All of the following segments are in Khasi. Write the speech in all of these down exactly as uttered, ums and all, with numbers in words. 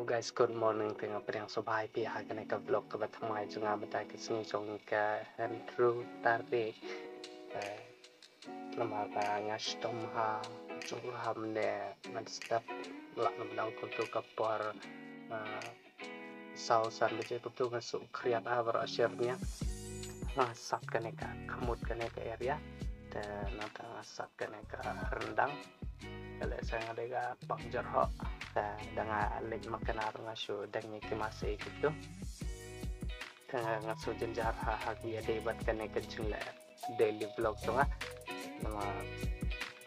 Guys, good morning. Te nga pdiang sngewbha ïa phi ha kane ka vlog kaba thymmai jong nga mynta ka sngi jong ka hynriew tarik. Eh, namar ba nga shitom ha jong ha mynne mynstep, lah namar kumtu ka por, eh, saw san baje kumtu nga shu khriat ha baroh shi rynïeng. Nga sat kane ka khmut kane ka area. Te nangta nga sat kane ka ryndang. Ka lehse nga dei ka pang jyrhoh. Te da nga leit ma kane nga shu deng ïa ki masi kumtu. Te nga shu jynjar ha ha ki ïadei bad kane ka jingleh daily vlog jong nga. Namar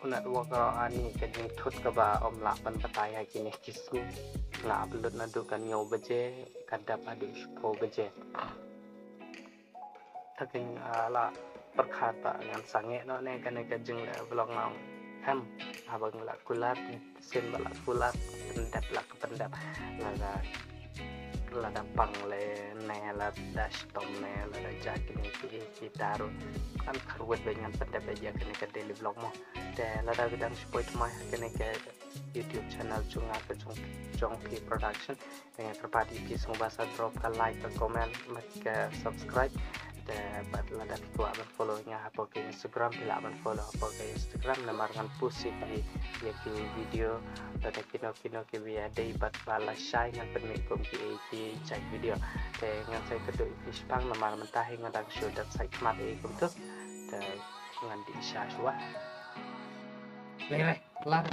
u network ruh ani ka jingthut kaba ym lah ban batai ha kine ki sngi. Nga upload naduh ka hynñiew baje, ka dep haduh shiphew baje. Te nga, ah, la pyrkhat ba ngan sangeh noh ne kane ka jingleh vlog nga ong em, haba nga la kular, sien ba la kular, pyndep la ka pyndep. Lada, lada pang lei ne, lada shitom ne, lada jia kine ki, ki daru. Kan kyrwit ba ngan pyndep ïa kane ka daily vlog mo. Te lada ka dang shipoi thymmai ha kane ka YouTube channel jong nga ka jong, jong phi production. Te nga kyrpad ïa phi sngewbha sa drop ka like, ka comment, bad ka subscribe. Te bad lada phi kwah ban follow nga hapoh ka Instagram, phi lah ban follow hapoh ka Instagram namar ngan post ïa ki, ïa ki video lada kino kino kiba ïadei bad ba lashai ngan pynmih kum ki, ki jait video. Te ngan sa ïakynduh ïa phi shaphang namar mynta hi nga dang shu dep sait khmat ïa kumtu. Te ngan dih sha shuwa. Lei re, lar.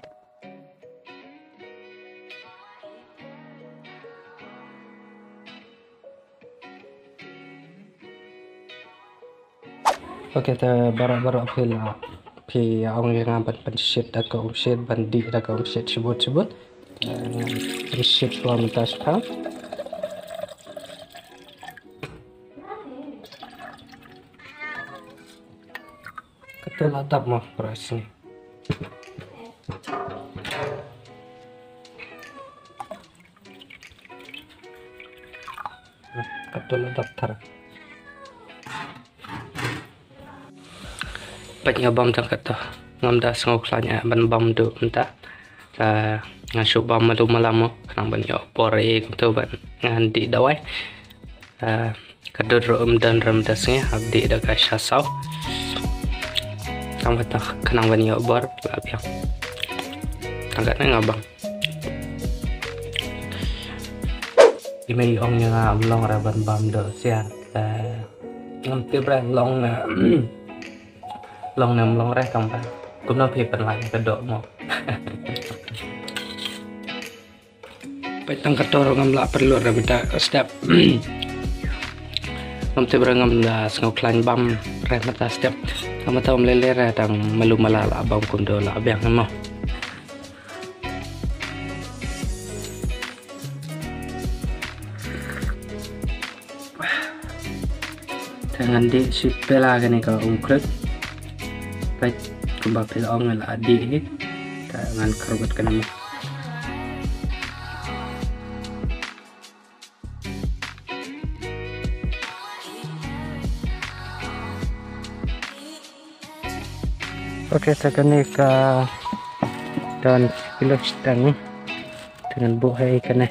Ok, te baroh baroh phi la, phi ong ïa nga ban pynshit da ka umshit, ban dih da ka umshit shibun shibun. Te ngan pynshit shuwa mynta shaphang. Kato la dap mo, price ni. Kato la dap tara. Peit nga bam tang kato. Ngam da sngewkhlaiñ ban bam duh mynta. Te ngan shu bam malu malam mo, khnang ban ïoh bor ïa kumto ban ngan dih dawai. Te ka dud ruh ym don rem da sngi, hap dih da ka sha saw. Tang ba tang khnang ban ïoh bor la biang. Tang katne nga bam. I mei ong ïa nga ym long re ban bam duh siar. Te ngam tip re long ne, long ne ym long re, tang ba kumno phi pynlait ka doh mo. Peit tang kato ruh ngam lah pynlut re mynta step. Ngam tip re, ngam da sngewkhlaiñ bam re mynta step. Tang mynta ym lei lei re, tang malu mala lah bam kumto lah biang mo. Te ngan dih shi pela kane ka umkhrut. Peit kumba phi la ong la dih hi. Te ngan kyrwit kane mo. Ok, te kane ka don kilo shiteng. Te ngan buh ha i kane.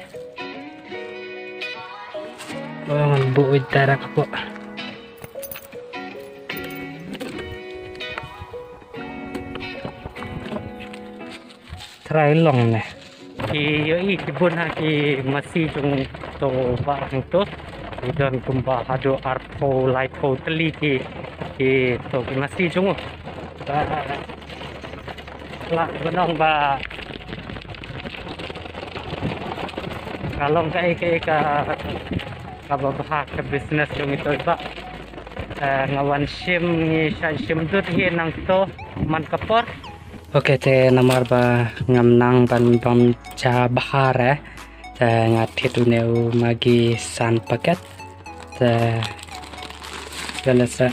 Oh, ngan buh i direct hapoh. Try long ne. Ki ïohi ki bun ha ki masi jong to ba hangto. Ki don kumba haduh arphew laiphew tylli ki, ki to ki masi jong u. Ba lah ban ong ba ka long kaei kaei ka, kaba bha ka business jong ito ba. Eh, nga wan shim, ngi shah shim dud hi nangto man ka por. Ok, te namar ba ngam nang ban bam ja bha re, te nga thied une u Maggi san packet. Te ïa la sa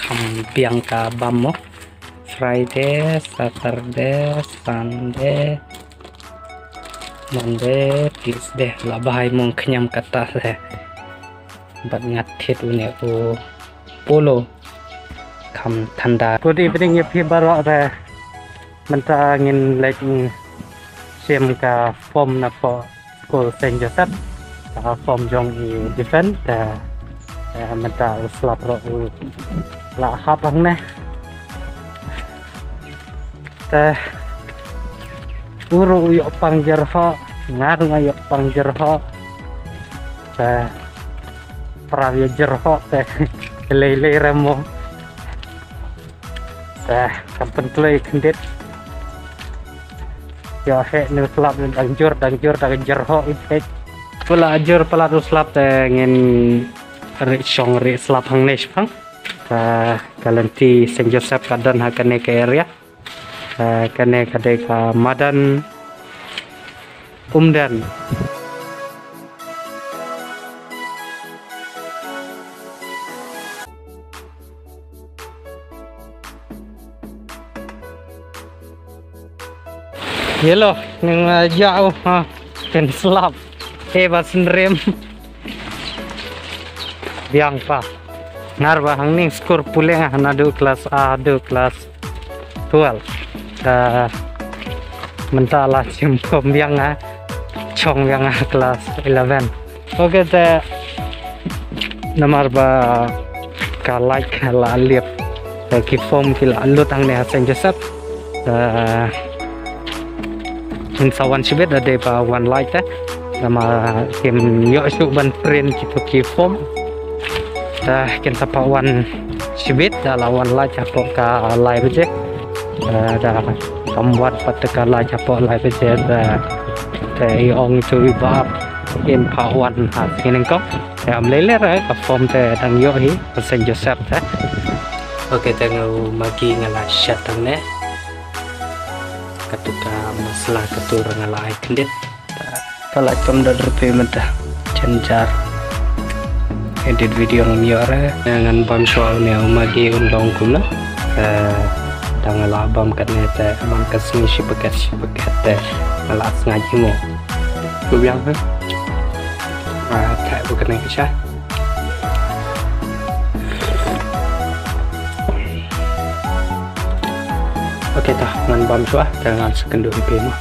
kham biang ka bam mo. Friday, Saturday, Sunday, Monday, Tuesday, la bha i mong khñiam kata se. Bad nga thied une u Polo kham thanda. Good evening ïa phi baroh re. Mynta ngin leit, mm, Tim ka form na pdeng skul Saint Joseph. Ka form jong i defense te, te mynta u slap ruh u la hap hangne. Te u ruh u ïoh pang jyrhoh, nga ruh nga ïoh pang jyrhoh. Te para ïa jyrhoh te lei lei remo. Te kam pynkloi khyndiat. Ïoh heh ne u slap ne dang jur, dang jur, dang jyrhoh i heh. Pula jur palat u slap te ngin ri shong ri slap hangne shipang. Te ka lynti Saint Joseph ka don ha kane ka area. Te kane ka dei ka madan Umden. Yelo, nang, uh, jauh, ha, kan slap. Eh, ba sendrem. Biang pa. Ngar ba hangning skur puleng ah naduh kelas A, duh kelas twelve. Uh, mynta la chim kom biang ah. Chong biang ah kelas eleven. Okay, te namar ba ka light ka la lip. Te ki form ki la lut hangne ha Saint Joseph. Te ngin sa wan shibit da dei ba wan light te. Namar kim ïoh shuh ban print kito ki form. Te kin sa pa wan shibit da la wan light hapoh ka lai baje. Eh, da kam wad pat ka lai hapoh lai baje da, te i ong tu i ba ap in pa wan ha sini ko. Te am lele ra ka form te dang ïoh hi ha Saint Joseph te. Okay, te nga u Maggi nga la shat hangne. Katu ka masala katu ra nga la ai khyndiat. Ka la kam da rpe mynta. Jynjar. Edit video ngam ïoh re. Ngan bam shuwa une u Maggi un long kumno. Eh, da nga la bam katne te man ka sngi shi paket shi paket te nga la sngaid hi mo. Ku biang ha. Ah, te bu katne ka sha. Okay, ta ngan bam shuwa te ngan sa kynduh ïa phi mo.